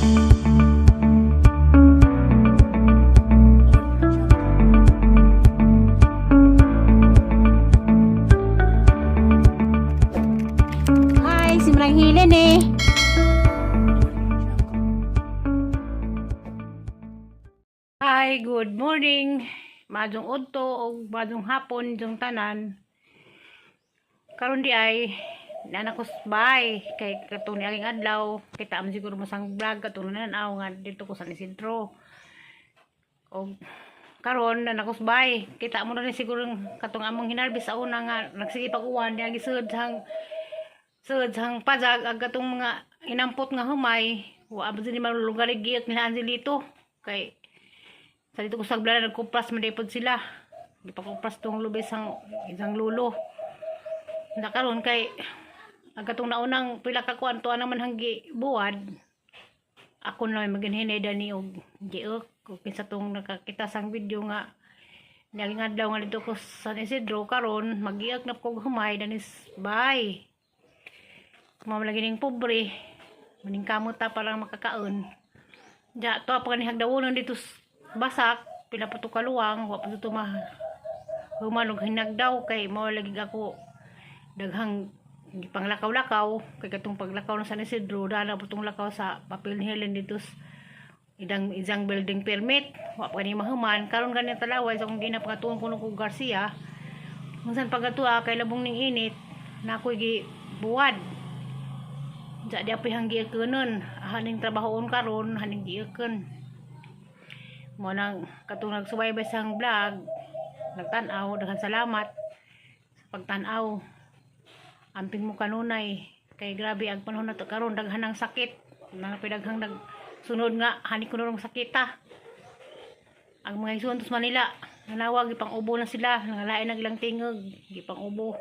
Hi, si Manang Helen eh. Hi, good morning. Madong udto o madong hapon jung tanan. Karon di ay nana ko bay kay katong ni aking adlaw kita man siguro masang vlog katong nananaw nga dito ko sa San Isidro. Og karon na nakusbay kita mo na rin siguro katong among hinarbis sa una nga nagsige pag-uwan niya gisud sang sud sang pajag ag katong mga inampot nga humay wa ba ni malulugar giyak nila Angelito kay sa dito ko sa Blana nagkupras man pod sila, gipakupras tong lubis sang isang lulo na karon kay ang katong naunang pila ka kuan tuwa naman hanggi buwad ako na may maginhinay dani og giuk ug kinsa tong nakakita sang video nga nialingadlaw nga dito ko sa San Isidro. Karon magiak na ko humay danis bye. Mao lagi ning pobre, maning kamot ta para makakaon. Ja to pa kani hagdawonon dito basak pila pa to kaluwang wa pa to ma human og hinagdaw kay mao lagi ako daghang panglakaw-lakaw kay katong paglakaw na San Isidro dana po tong lakaw sa papel ni Helen dito idang isang building permit wa pa kani mahuman. Karon gani talaway sa akong ginapakatuon kuno ko Garcia kung saan pagatua kay labong ning init na ako'y gi buwad ja di apoy hang giakanon haning trabahoon karon haning giakan mo nang katong nagsubaybay sang vlog nagtan-aw. Daghang salamat sa pagtan-aw. Amping mo kanunay kay grabe ang panahon na to karon, daghan ang sakit na daghang nagsunod nga hani kuno rong sakita ang mga isuon sa Manila nanawag gipang ubo na sila, nangalain ang ilang tingog, gipang ubo.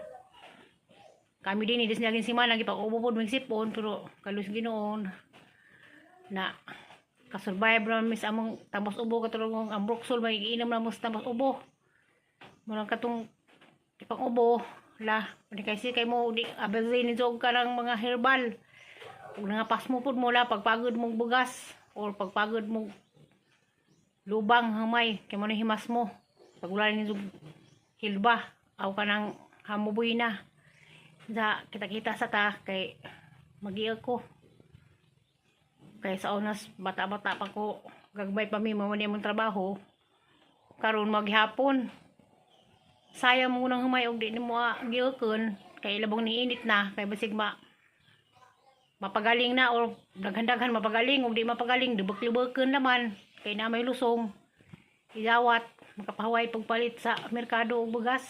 Kami din dis naging simana gipang ubo pod mig sipon, pero kalus Ginoo na kasurvive ra mi sa among tambos ubo. Katulong ang Broxol may giinom na mo sa tambos ubo murang katong ipang ubo la ni kay si kay mo di abazin ni jog ka ng mga herbal ug nangapas mo pud mo la pagpagod mong bugas or pagpagod mong lubang hamay kay mo na himas mo pag wala ni jog hilba aw kanang hamuboy na sa kita-kita sa ta kay magiil ko kay sa onas bata-bata pa ko, gagmay pa mi mao ni among trabaho. Karon maghapon sayang mo nang humay og di nimo giukon kay labong ni init na kay basig ma mapagaling na or daghan-daghan mapagaling ug di mapagaling dubek-lubeken naman kay na may lusong idawat makapahuway pagpalit sa merkado og bugas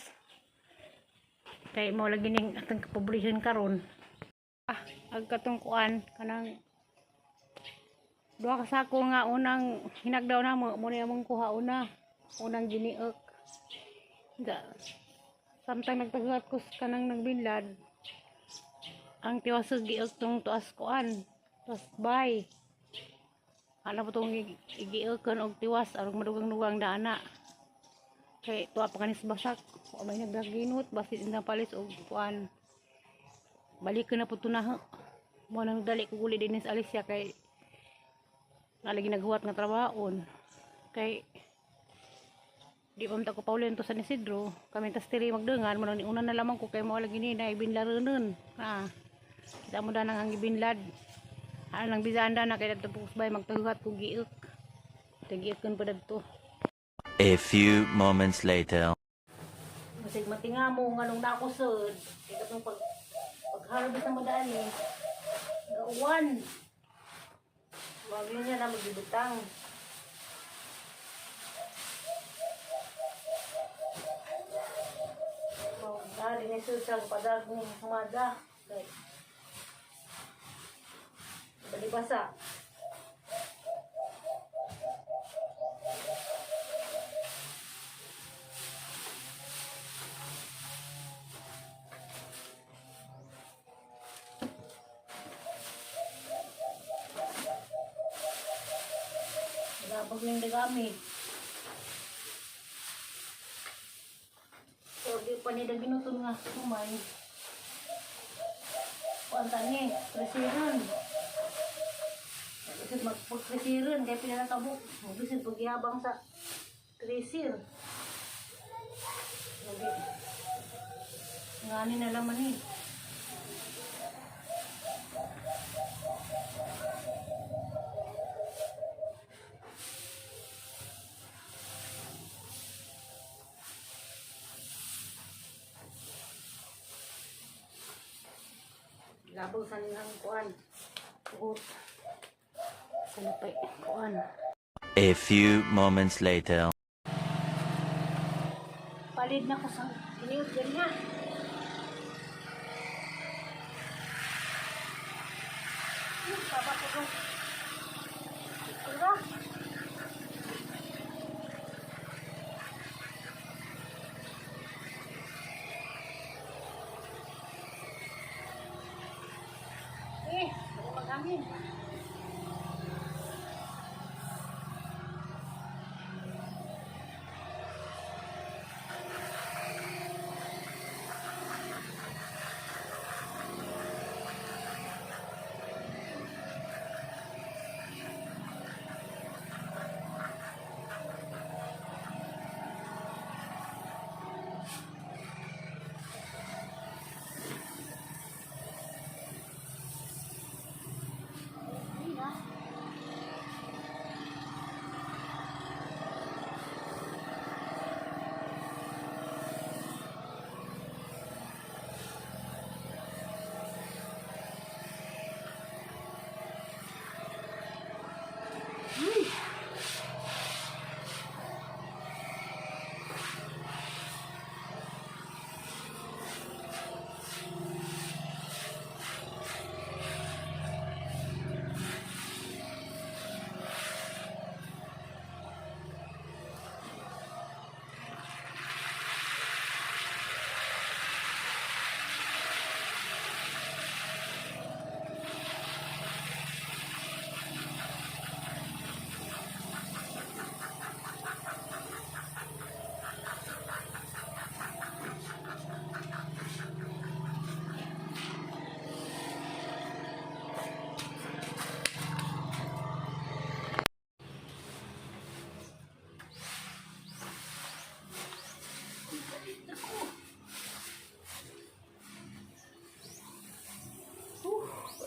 kay mo lagi ning atong kapobrehon karon. Ah, ag katong kuan kanang duha ka sako nga unang hinagdaw na mo mo na among kuha una unang giniok. Da samtang nagtagat ko sa kanang nagbinlad ang tiwas sa giok tong tuas kuan tuas bay ana po tong igiokon og tiwas aron madugang-dugang dana kay tuwa pa kanis basak wa may nagdaginot basit indang palis og kuan balik na po to na mo nang dali ko guli din sa Alicia kay nalagi naghuwat nga trabahoon kay di pa man ta ko paulin to sa Isidro. Kami tas tiri magdengan mo nang una na lamang ko kay mo lagi ni na ibinlaronon. Ah, kita mo danang ang ibinlad ano nang bisanda na kay dadto bay magtaguhat ko giuk tagiukon pa dadto. A few moments later. Basig matinga mo nga nung nakusod kay katong pag pag-harvest na mo daan eh gauwan wag niya na magibutang. Oh, dali ni susag padag ni humada kay balibasa. Gabag ning dagami. So, di pa ni daginuton nga humay. Kuan ta ni, presiron. Bisit magpagkrisirin kay pinanatabok. Bisit pagyabang sa krisir. Lagi. Ngani na laman eh. Labog sa nilang kuan. Tugot. Sa napay kuan. A few moments later. Palid na ko sa iniot ganyan. Baba ko ko. Tura. Eh, ako maghangin. Hindi na.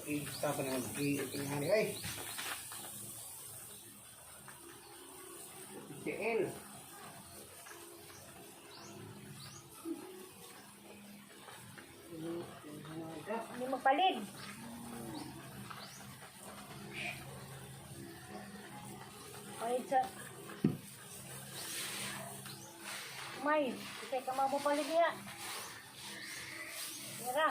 Ita pa naman tingnan ay. TL. Hindi magpalid. Palit sa... May, kasi ka mapapalit niya. Mira.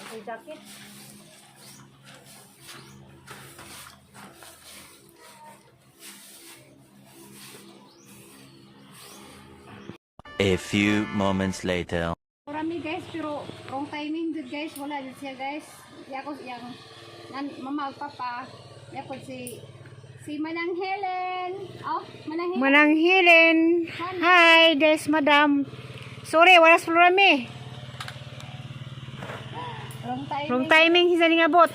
May jacket. A few moments later. Marami guys, pero wrong timing good guys. Wala dyan siya guys. Yako yang nan mama ug papa. Yako si si Manang Helen. Oh, Manang Helen. Manang Helen. Hi, des madam. Sorry, wala sa Florami. Wrong timing. Wrong timing, hisa ni nga bot.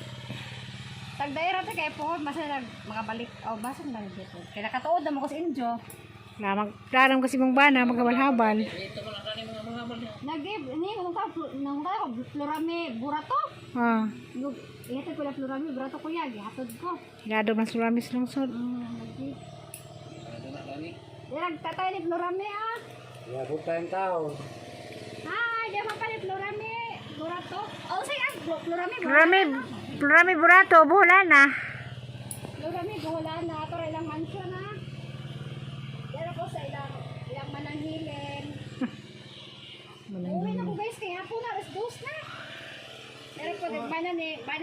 Tagdayra ta kay pohon basta nag makabalik. Oh, basta nag dito. Kay nakatuod na mo ko sa Injo. Lamang, laram kasi mong bana, maghabal-habal. Nag-give ni nung ka nung ka Florame burato. Ah, Ihatod ko na Florame burato kuya, gihatod ko. Lado man Florami sa lungsod. Nag-give. Dirag tatay ni Florame ah. Ya, tayong tao. Hi, di ba pala Florame burato? Oh, say ah, Florame burato. Florami, Florami Burato, buhala na. Florame wala na ato ra ilang mansion ah. Dara ko sa ilang ilang mananghilin. Uwi na ko guys kay hapon na alas dos na. Pero ko bana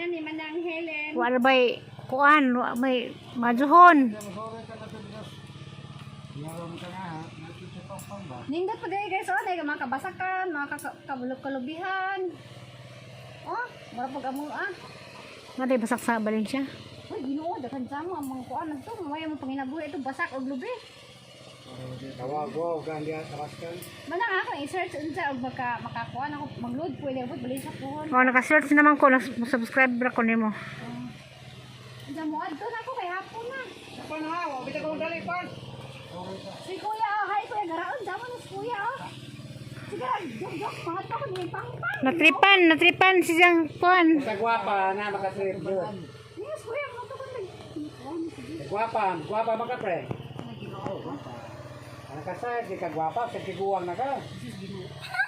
ni Manang Helen. Wala ba'y kuan, wa may majuhon. Nindot pa diri guys oh, na mga kabasakan, mga kabulok-kalubihan. Oh, mura pag amo ah. Nga basak sa Valencia. Uy, Ginoo, daghan sa mo ang mga kuan nagto, mamaya mo panginabuhi ito basak og lubi. Tawag ko, gandiya, tabaskan. Manang ako i-search unsa og baka makakuha na ako mag-load pwede abot bali sa puhon. Oh, naka-search naman ko, subscribe ra ko nimo. Unsa mo adto na ako kay hapon na. Pan ha, wabit ako dali pan. Si kuya, oh, hi kuya, garaon damo na si kuya oh. Sige, jok jok, mga to ko ni pangpang. Natripan, natripan si Jang Kuan. Sa gwapa na makatrip yun. Yes, kuya, mga to ko nag. Gwapa, gwapa maka pre. Ang kasay, di ka gwapa, sa tiguang na ka.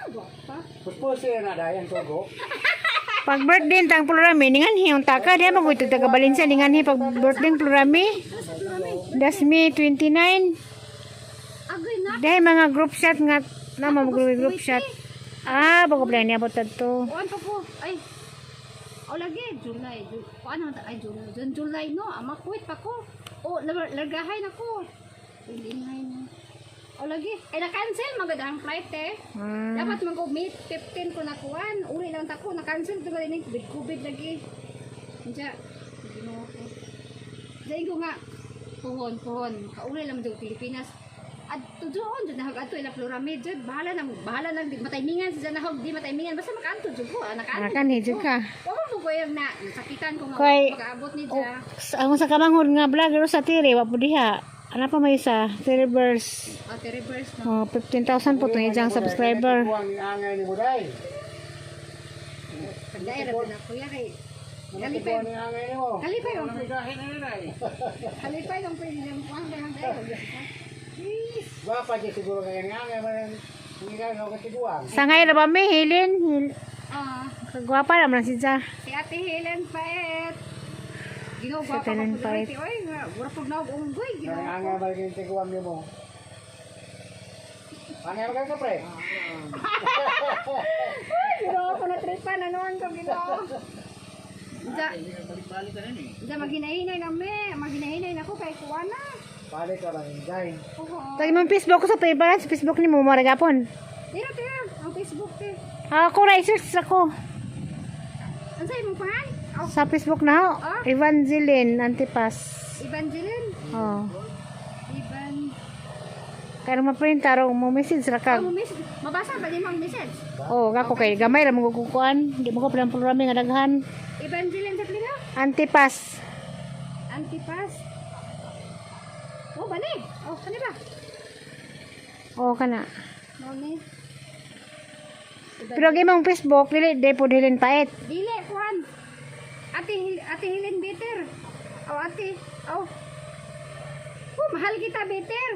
Gwapa. Puspusin na dahil ang tugo. Pag birthday tang Plurami, ningan hi ang taka diha mo taga Valencia ningan hi pag birthday Plurami. Das May 29. Agoy na. Dahil mga group chat nga na mo group chat. Ah, bago pala niya abot to. Kuan pa po. Ay. O lagi, July. Kuan naman ta- ay July. June, July no. Ama kuwit pa ko. O largahay na ko. Linay na. O lagi. Ay na-cancel magad ang flight eh. Ah. Dapat man ko May 15 ko nakuan. Uli lang ta ko na-cancel tungod ini COVID COVID lagi. Unsa? Ginoo ko. Dahil ko nga puhon puhon kauli lang jud Pilipinas. At tujuon jud nahog adto ila Floramid jud bahala nang di mataymingan sa nahog di mataymingan basta makaanto jud ko ah, nakaanto. Nakan hi jud ka. Wa mo ko yung na nasakitan ko nga Kay- makaabot ni Oh, ja. ang sa kamanghod nga vlogger sa tire wa po diha. Ana pa may isa, Tire Verse. O, te reverse no. Oh, 15,000 po itong isang subscriber. Tiguang ni angay ni Buday. Pagdaira na kuya kay Kalipay. Kalipay. Ni angay ni mo. Kalipay ang kalipay ang pwede niyang kuan kay ang dahil. Gwapa di siguro kaya ni angay man hindi ka no katiguang. Sangay ra ba mi Helen? Ah, Kagwapa naman si Ja. si Ate Helen Paet. Ginoo Si pa Ate Helen ko Paet. Oy, mura pug naog unggoy Ang Ginoo. angay man yung tiguang ni mo. Angay man ka pre. Ay, Ginoo ko na tripan anon ko Ginoo. Ja. Ja maghinahinay na me, maghinahinay na ko kay kuan na. Balik ka ba hinday? Oo. Tag imong Facebook ko sa PayPal, sa Facebook ni mo mara gapon. Dira tira ang Facebook te. Ako ra i-search ako Unsa imong pangan? Oh, sa Facebook na ho. Ah? Evangeline Antipas. Evangeline. Oh. Evan. Kaya ma-print taro mo message ra Ah, kag. mo message. Mabasa ba din ang message? Oh, gako kay gamay ra mo kukuan. Di mo ko pala programa nga daghan. Evangeline sa plina? Antipas. Antipas. Oh, bani. Oh, kani ba? Oh kana. Mao ni. Pero ang imong Facebook dili di po Helen Paet. Dili kuan. Ate Helen Bitter. Oh, ate. Oh. Oh, mahal kita Bitter.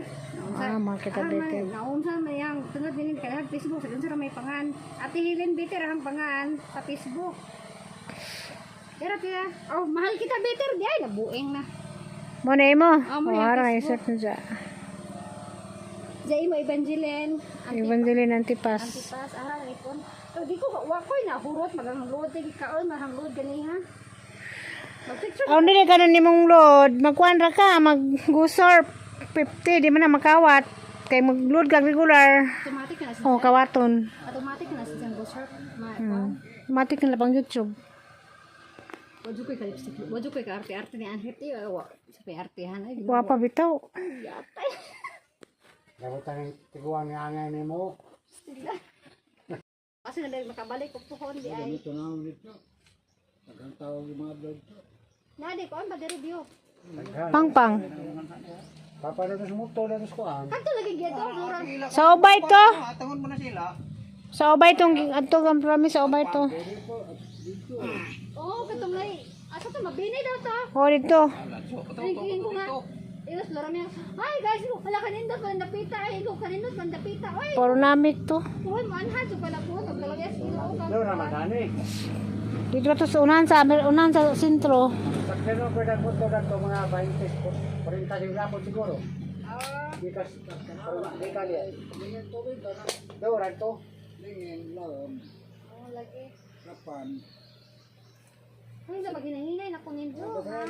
Ah, mahal kita, Bitter. Naunsa man yang tungod din kay Facebook sa unsa ra may pangan. Ate Helen Bitter ang pangan sa Facebook. Pero tira, oh, mahal kita Bitter. Di ay nabuing na. Mo na imo. Ah, mo Oh, na ara Facebook. i-search na siya. Jai mo Evangeline. Evangeline Antipas. Antipas, ara na ipon. Oh, di ko wa koy na hurot magang load di kaon mahang load gani ha. Magpicture Aw dili kanon nimong load, magkuan ra ka, mag-gusor 50 di man na makawat. Kay mag-load ka regular. Automatic na Oh, siya. kawaton. Automatic na siya go surf. Ma Matik na lang pang YouTube. Wajud koy ka lipstick. Wajud koy ka arte-arte ni Anhit eh. Wa sa pay artehan ay. Wa pa bitaw. Yatay. Dapat ang tiguang ni angay ni mo. Sila. Kasi na dahil makabalik ko puhon di ay. Dito na dito. Daghang tao yung mga vlog to. Na di ko ang ba review. Daghan. Pangpang. Papano na sumukto na sa kuan. Kadto lagi gyud to mura. Sa ubay to. Tangon mo na sila. Sa ubay tong adto ang promise sa ubay to. Oo, katong lay. Asa to mabini daw to. Oh, dito. Ay, ko nga. Ilos lora niya. Ay guys, wala kanindot man dapita ay ko kanindot man dapita. Oy, Poronamit to. puhon mo anhan so pala puhon og lalagay sa Ginoo ka. Lo naman ani. Dito to sa unahan sa sentro. Sakto ko na punto na to mga 20 40 yung lapon siguro. Ah, Gikas di kali. Do ranto. oh, lagi. Ay, sa maghinahinay na kung ninyo. Ha?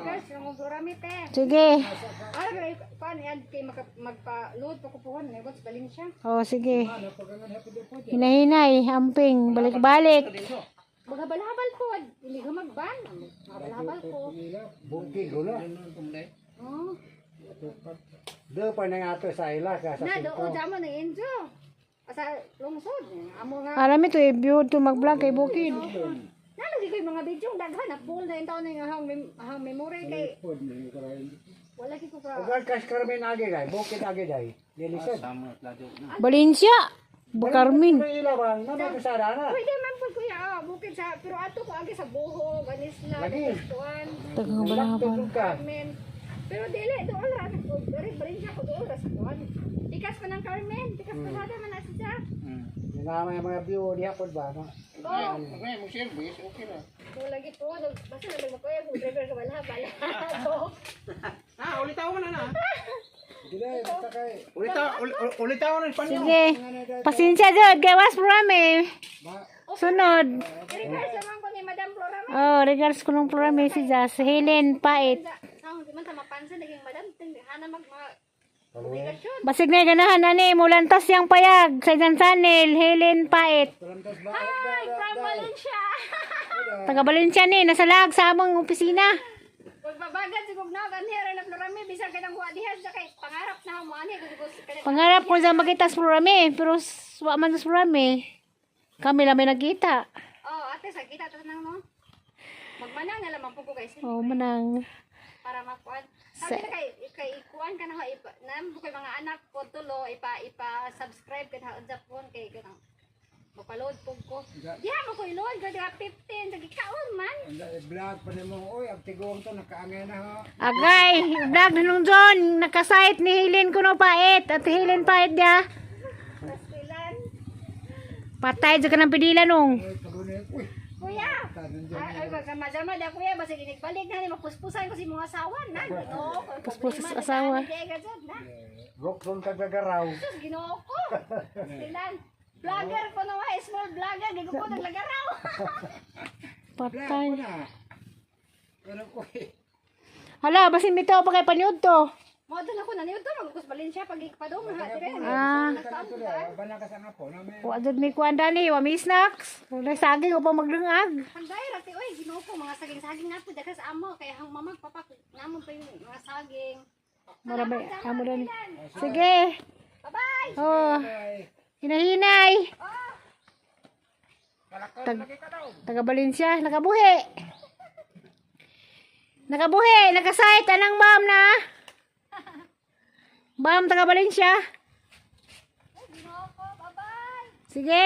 Guys, ang lora mi te. Sige. Ara kay paano yan kay maka, magpa-load pa ko puhon negot sa Valencia. Oh, sige. Hinahinay, amping, balik-balik. Maghabal-habal po, dili ka magban. Maghabal-habal ko. Bukid gulo. Oh. Do pa na nga ato sa ila ka sa Na doon sentro. jamo ng Enzo. Sa lungsod. Amo nga. Alam ito eh, bihod to mag-vlog kay Bukid. Nalagi ko yung mga video daghan na full na yung taon na yung ahang memory kay Pod ni karon. wala ko ka. Ugal kas Carmen agi dai, bukid agi dai. Lilisod. Valencia! Carmen. Ila ba? Nama ko sa na. Pwede man po kuya, bukid sa pero ato ko agi sa Boho, Ganisla, Lagi. Tuan, Taga ka. Carmen. Pero dili doon ra ko, pero Valencia ko doon ra sa tuan. Tikas pa ng Carmen, tikas pa sada man na siya. Yung mga mga view diha pod ba? No? Oh, Okay, mo service, okay ra. kung lagi po, basta na mo kuya, kung driver ka wala, bala. So, Ah, ulitaw man na na. Dili basta kay Ulitaw, ulitaw na panyo. Sige. Pasensya jud kay was programa. Sunod. regards naman ko ni Madam Flora. Oh, regards ko nung programa si Jas. Helen Pait. Sa di man ta mapansin naging Madam, hana mag mga obligasyon. Basig na ganahan ani mulantas yang payag sa Jan Sanel, Helen Pait. Hi, from Valencia. Taga Valencia ni, nasa lag sa among opisina. Pagbabagan si Gugnaw, anhi ra na Flora mi, bisan kanang wa diha sa kay pangarap na mo ani kung Pangarap ko sa makita sa programa eh, pero wa man sa programa eh. Kami lang may nagkita. Oh, ate sa kita ta nang no. Magmanang na lamang po ko guys Oh, manang. para makuan. Sabi na kay kay ikuan ka na ho ipa nam ko mga anak ko tulo ipa ipa subscribe ka na unsa phone kay kanang mapaload po ko. Diha mo ko iload ko diha 15 sa gikaon man. Vlog pa nimo oy, ang tiguang to nakaangay na ho. Agay, vlog na nung John, nakasite ni Helen kuno Pait at Helen Pait dia. Pastilan. Patay dyan ka ng pidila nung. Uy, paguni. Uy, Kuya. Ay, ay magkamajama da kuya basta ginigbalik na ni mapuspusan ko si mga asawa na. Ginoo ko. Puspos Problema, asawa. daan, di, gajud na. Rokson kagagaraw. Sus, Ginoo ko. Pastilan. Vlogger ko na wa, small vlogger, gigo ko naglagaraw. Patay. Na. Pero ko eh. Hala, basin bitaw pa kay paniud to. Mo doon ako naniud to magkus Valencia pag ipadong ha dire. Ah. Nagtaon ka. Bana ka sa nga po na may Wa jud mi kuan dani, wa mi snacks. Wala saging upang magdungag. Handay ra ti oy Ginoo ko mga saging-saging na po daghan sa amo kay hang mamag papa namon pa yung mga saging. Mura ba amo dani. Sige. Bye-bye. Oh. Hinahinay. Taga Valencia, nakabuhi. Nakabuhi, nakasite anang ma'am na. Ma'am taga Valencia. Ginoo ko, bye-bye. Sige.